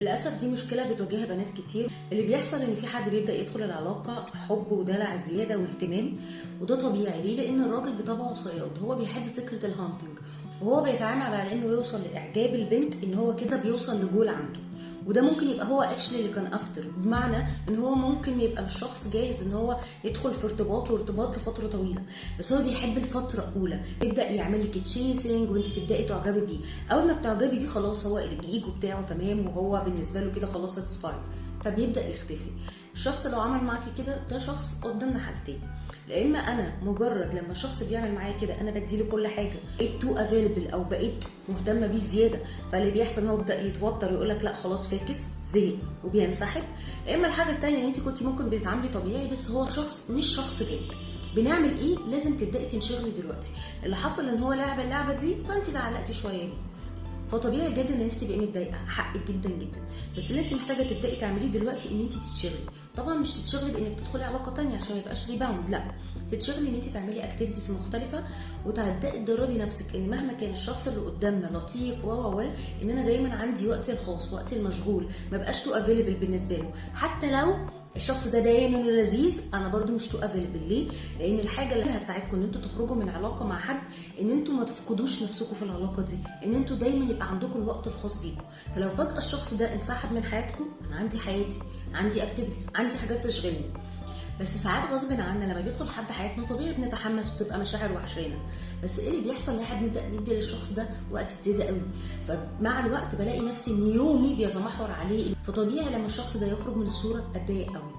للأسف دي مشكلة بتواجهها بنات كتير. اللي بيحصل إن في حد بيبدأ يدخل العلاقة حب ودلع زيادة واهتمام، وده طبيعي. ليه؟ لأن الراجل بطبعه صياد، هو بيحب فكرة ال hunting، وهو بيتعامل على إنه يوصل لإعجاب البنت، إن هو كده بيوصل لجول عنده، وده ممكن يبقى هو actually اللي كان after، بمعنى ان هو ممكن يبقى مش شخص جاهز ان هو يدخل في ارتباط وارتباط لفترة طويلة، بس هو بيحب الفترة الاولى، يبدا يعمل لك chasing وانت تبداي تعجبي بيه. اول ما بتعجبي بيه خلاص هو الايجو بتاعه تمام، وهو بالنسبة له كده خلاص satisfied، فبيبدا يختفي. الشخص لو عمل معاكي كده ده شخص قدامنا حالتين، يا اما انا مجرد لما شخص بيعمل معايا كده انا بديله كل حاجة، بقيت too available او بقيت مهتمة بيه زيادة، فاللي بيحصل ان هو بدا يتوتر ويقول لك لا خلاص فاكس، زهق وبينسحب. يا اما الحاجة الثانية ان انت كنت ممكن بتتعاملي طبيعي بس هو شخص مش شخص جاد. بنعمل ايه؟ لازم تبداي تنشغلي دلوقتي. اللي حصل ان هو لعب اللعبة دي فانت تعلقتي شوية بيه، فطبيعي جدا ان انت تبقي متضايقة، حقك جدا جدا. بس اللي انت محتاجه تبداي تعمليه دلوقتي ان انت تتشغلي. طبعا مش تتشغلي بانك تدخلي علاقة تانية عشان ما يبقاش rebound، لا، تتشغلي ان انت تعملي activities مختلفة، وتبداي تدربي نفسك ان مهما كان الشخص اللي قدامنا لطيف و ان انا دايما عندي وقتي الخاص، وقتي المشغول، ما بقاش too available بالنسبة له. حتى لو الشخص ده باين انه لذيذ، انا برده مش too available. ليه؟ لان الحاجة اللي هتساعدكم ان انتوا تخرجوا من علاقة مع حد ان انتوا ما تفقدوش نفسكم في العلاقة دي، ان انتوا دايما يبقى عندكم الوقت الخاص بيكم. فلو فجاة الشخص ده انسحب من حياتكم، انا عندي حياتي، عندي activities، عندي حاجات تشغلني. بس ساعات غصب عنا لما بيدخل حد حياتنا طبيعي بنتحمس وبتبقى مشاعر وحشانه، بس ايه اللي بيحصل؟ ان احنا بنبدا ندي للشخص ده وقت زيادة قوي، فمع الوقت بلاقي نفسي ان يومي بيتمحور عليه. فطبيعي لما الشخص ده يخرج من الصورة اتضايق قوي.